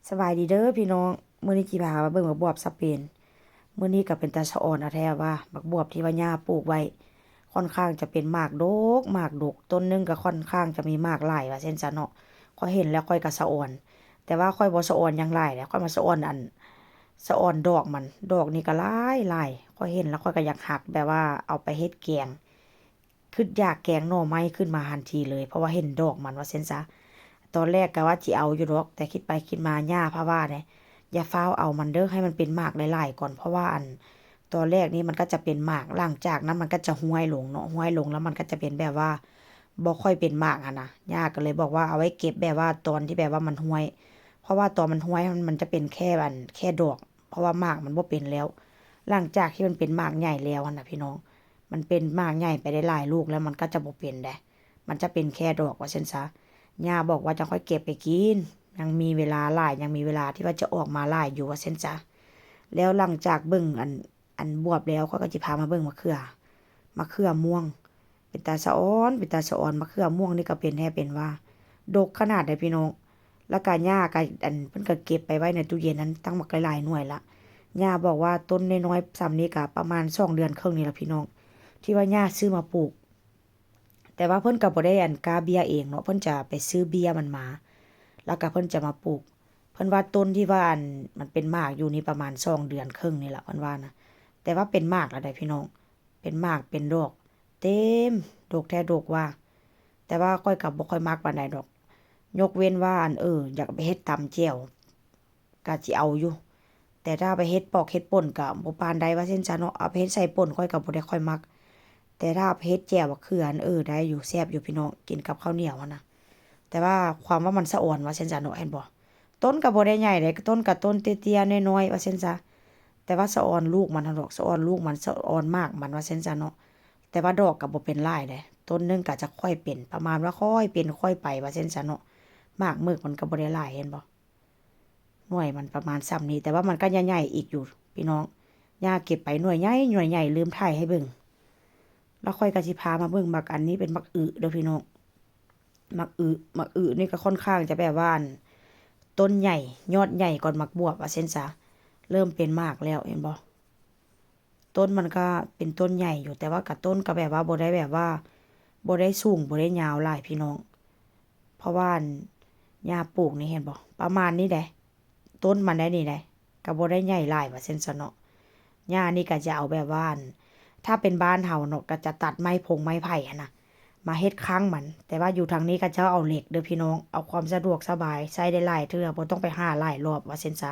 ສະບາຍດີເດີພີ່ນ້ອງ, ມື້ນີ້ຊິພາມາເບິ່ງໝາກບວບສະເປນ. ມື້ນີ້ກໍເປັນຕາສະອອນເອົາແທ້ວ່າ ໝາກບວບທີ່ວ່າຍ່າປູກໄວ້ ຄ່ອນຂ້າງຈະເປັນໝາກດົກ ໝາກດົກ, ຕົ້ນໜຶ່ງກໍຄ່ອນຂ້າງຈະມີໝາກຫຼາຍວ່າຊັ້ນຊະເນາະ. ຂ້ອຍເຫັນແລ້ວຂ້ອຍກໍສະອອນ, ແຕ່ວ່າຂ້ອຍບໍ່ສະອອນຫຍັງຫຼາຍເດ້, ຂ້ອຍມາສະອອນອັນ ສະອອນດອກມັນ, ດອກນີ້ກໍຫຼາຍໆ. ຂ້ອຍເຫັນແລ້ວຂ້ອຍກໍຢາກຫັກ ແບບວ່າເອົາໄປເຮັດແກງ. ຄິດຢາກແກງໜໍ່ໄມ້ຂຶ້ນມາທັນທີເລີຍ ເພາະວ່າເຫັນດອກມັນວ່າຊັ້ນຊະ. ຕອນແລກກະວ່າຊິເອົາຢູ່ດອກ ແຕ່ຄິດໄປຄິດມາຍ່າພາວ່າເດ້ ຢ່າຟ້າວເອົາມັນເດີ ໃຫ້ມັນເປັນໝາກຫຼາຍໆກ່ອນ ເພາະວ່າອັນ ຕອນແລກນີ້ມັນກໍຈະເປັນໝາກ ຫຼັງຈາກນັ້ນມັນກໍຈະຮ່ວຍລົງເນາະ, ຮ່ວຍລົງແລ້ວມັນກໍຈະເປັນແບບວ່າບໍ່ຄ່ອຍເປັນໝາກຫັ້ນນະ. ຍ່າກໍເລີຍບອກວ່າເອົາໄວ້ເກັບແບບວ່າຕອນທີ່ແບບວ່າມັນຮ່ວຍ ເພາະວ່າຕອນມັນຮ່ວຍມັນ ມັນຈະເປັນແຄ່ອັນ ແຄ່ດອກ ເພາະວ່າໝາກມັນບໍ່ເປັນແລ້ວ. ຫຼັງຈາກທີ່ມັນເປັນໝາກໃຫຍ່ແລ້ວຫັ້ນນະພີ່ນ້ອງ ມັນເປັນໝາກໃຫຍ່ໄປໄດ້ຫຼາຍລູກແລ້ວ ມັນກໍຈະບໍ່ເປັນເດ້, ມັນຈະເປັນແຄ່ດອກວ່າຊັ້ນຊະ. ຍ່າບອກວ່າຈັ່ງຄ່ອຍເກັບໄປກິນ, ຍັງມີເວລາຫຼາຍ, ຍັງມີເວລາທີ່ວ່າຈະອອກມາຫຼາຍຢູ່ວ່າຊັ້ນຊະ. ແລ້ວຫຼັງຈາກເບິ່ງອັນ ອັນບວບແລ້ວ ຂ້ອຍກໍຊິພາມາເບິ່ງໝາກເຂືອ, ໝາກເຂືອມ່ວງ. ເປັນຕາສະອອນ ເປັນຕາສະອອນ, ໝາກເຂືອມ່ວງນີ້ກໍເປັນແທ້ເປັນວ່າ ດົກຂະໜາດໃດ໋ພີ່ນ້ອງ. ແລ້ວກະຍ່າກະ ອັນ ເພິ່ນກະເກັບໄປໄວ້ໃນຕູ້ເຢັນຫັ້ນ ຕັ້ງບັກຫຼາຍໆໜ່ວຍລະ. ຍ່າບອກວ່າຕົ້ນນ້ອຍໆສ່ຳນີ້ກະປະມານສອງເດືອນເຄິ່ງນີ້ລະພີ່ນ້ອງ ທີ່ວ່າຍ່າຊື້ມາປູກ. ແຕ່ວ່າເພິ່ນກະບໍ່ໄດ້ ອັນ ກ້າເບ້ຍເອງເນາະ, ເພິ່ນຈະໄປຊື້ເບ້ຍມັນມາ ແລ້ວກະເພິ່ນຈະມາປູກ. ເພິ່ນວ່າຕົ້ນທີ່ວ່າ ອັນ ມັນເປັນໝາກຢູ່ນີ້ປະມານສອງເດືອນເຄິ່ງນີ້ລະ ເພິ່ນວ່ານະ. ແຕ່ວ່າເປັນໝາກລະໃດ໋ພີ່ນ້ອງ, ເປັນໝາກເປັນດອກເຕັມ ດົກແທ້ດົກວ່າ. ແຕ່ວ່າຂ້ອຍກໍບໍ່ຄ່ອຍມັກປານໃດດອກ, ຍົກເວັ້ນວ່າ ອັນ ເອີ ຢາກເອົາໄປເຮັດຕຳແຈ່ວ ກໍຊິເອົາຢູ່, ແຕ່ຖ້າເອົາໄປເຮັດປອກເຮັດປົ່ນກໍບໍ່ປານໃດວ່າຊັ້ນຊະເນາະ. ເອົາໄປເຮັດໃສ່ປົ່ນຂ້ອຍກໍບໍ່ໄດ້ຄ່ອຍມັກ, ແຕ່ຖ້າເອົາໄປເຮັດແຈ່ວບັກເຂືອ ອັນ ເອີ ໄດ້ຢູ່ ແຊບຢູ່ພີ່ນ້ອງ, ກິນກັບເຂົ້າໜຽວຫັ້ນນະ. ແຕ່ວ່າຄວາມວ່າມັນສະອອນວ່າຊັ້ນຊະເນາະ, ເຫັນບໍ່? ຕົ້ນກໍບໍ່ໄດ້ໃຫຍ່ເດ້, ຕົ້ນກໍຕົ້ນເຕ້ຍໆນ້ອຍໆວ່າຊັ້ນຊະ, ແຕ່ວ່າສະອອນລູກມັນຫັ້ນດອກ, ສະອອນລູກມັນ ສະອອນໝາກມັນວ່າຊັ້ນຊະເນາະ. ແຕ່ວ່າດອກກໍບໍ່ເປັນຫຼາຍເດ້, ຕົ້ນໜຶ່ງກໍຈະຄ່ອຍເປັນ ປະມານວ່າຄ່ອຍເປັນຄ່ອຍໄປວ່າຊັ້ນຊະເນາະ. ໝາກເໝິກມັນກໍບໍ່ໄດ້ຫຼາຍ ເຫັນບໍ່? ໜ່ວຍມັນປະມານສ່ຳນີ້, ແຕ່ວ່າມັນກໍໃຫຍ່ໆອີກຢູ່ພີ່ນ້ອງ. ຍ່າເກັບໄປໜ່ວຍໃຫຍ່ ໜ່ວຍໃຫຍ່ ລືມຖ່າຍໃຫ້ເບິ່ງ. ແລ້ວຂ້ອຍກໍຊິພາມາເບິ່ງໝາກ ອັນນີ້ເປັນໝາກອຶເດີພີ່ນ້ອງ. ໝາກອຶ ໝາກອຶນີ້ກໍຄ່ອນຂ້າງຈະແບບວ່າ ອັນ ຕົ້ນໃຫຍ່ ຍອດໃຫຍ່ກ່ອນໝາກບວບວ່າຊັ້ນຊະ. ເລີ່ມເປັນໝາກແລ້ວ ເຫັນບໍ່? ຕົ້ນມັນກໍເປັນຕົ້ນໃຫຍ່ຢູ່, ແຕ່ວ່າກໍຕົ້ນກໍແບບວ່າບໍ່ໄດ້ແບບວ່າ ບໍ່ໄດ້ສູງ ບໍ່ໄດ້ຍາວຫຼາຍພີ່ນ້ອງ. ເພາະວ່າ ອັນ ຍ່າປູກນີ້ ເຫັນບໍ່? ປະມານນີ້ເດ້, ຕົ້ນມັນໄດ້ນີ້ເດ້, ກໍບໍ່ໄດ້ໃຫຍ່ຫຼາຍວ່າຊັ້ນຊະເນາະ. ຍ່ານີ້ກໍຈະເອົາແບບວ່າ ອັນ ຖ້າເປັນບ້ານເຮົາເນາະ ກໍຈະຕັດໄມ້ພົງໄມ້ໄຜ່ຫັ້ນນະ ມາເຮັດຄັ້ງມັນ, ແຕ່ວ່າຢູ່ທາງນີ້ເຂົາເຈົ້າເອົາເຫຼັກເດີພີ່ນ້ອງ, ເອົາຄວາມສະດວກສະບາຍ ໃຊ້ໄດ້ຫຼາຍເທື່ອ, ບໍ່ຕ້ອງໄປຫາຫຼາຍລອບວ່າຊັ້ນຊະ.